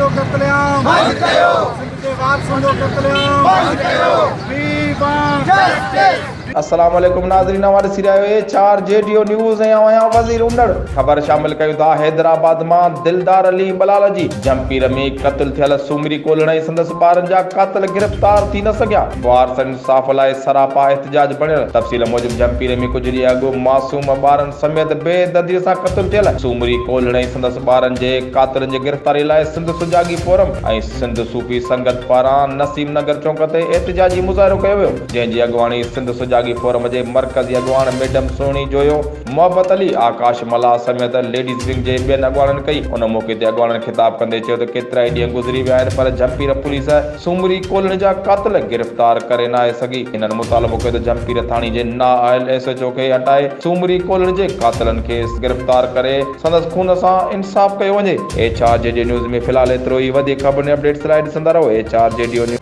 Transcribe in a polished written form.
جو قتل عام بند ڪيو سنڌ جي وارثن جو قتل عام بند ڪيو وي وانٽ جسٽس. السلام عليڪم ناظرين اوهان ڏسي رهيا آهيو H R G D O news ۽ آئون آهيان وزير انڙ خبر شامل ڪيون ٿا حيدرآباد مان دلدار علي ٻلال جي جهمپير ۾ قتل ٿيل سومري ڪولهڻ ۽ سندس ٻارن جا قاتل گرفتار ٿي نه سگهيا وارثن انصاف لاء سراپا احتجاج بڻيل. تفصيل موجب جهمپير ۾ ڪجهه ڏينهن اڳ معصوم ٻارن سميت بي دردي سان قتل ٿيل سومري ڪولهڻ ۽ سندس ٻارن جي قاتلن جي گرفتاري لاء سنڌ سجاڳي فورم ۽ سنڌ صوفي سنگت پاران نسيم نگر چونڪ تي احتجاجي مظاهرو ڪيو ويو جنهن جي اڳواڻي سنڌ سجاڳي فورم جي مرڪزي اڳواڻ ميڊم سهڻي جويو محبت علي، آڪاش ملاح سميت ليڊيز ونگ جي ٻين اڳواڻن ڪئي. ان موقعي تي اڳواڻن خطاب ڪندي چيو ته ڪيترائي ڏينهن گذري ويا آهن پر جهمپير پوليس سومري ڪولهڻ جا قاتل گرفتار ڪري ناهي سگهي. هنن مطالبو ڪيو ته جهمپير ٿاڻي جي نااهل ايس ايڇ او کي هٽائي سومري ڪولهڻ جي قاتلن کي گرفتار ڪري سندس خون سان انصاف ڪيو وڃي. H R G D news ۾ في الحال ايترو ئي وڌيڪ خبرن ۽ اپڊيٽس لاء ڏسندا رهو H R G D O news.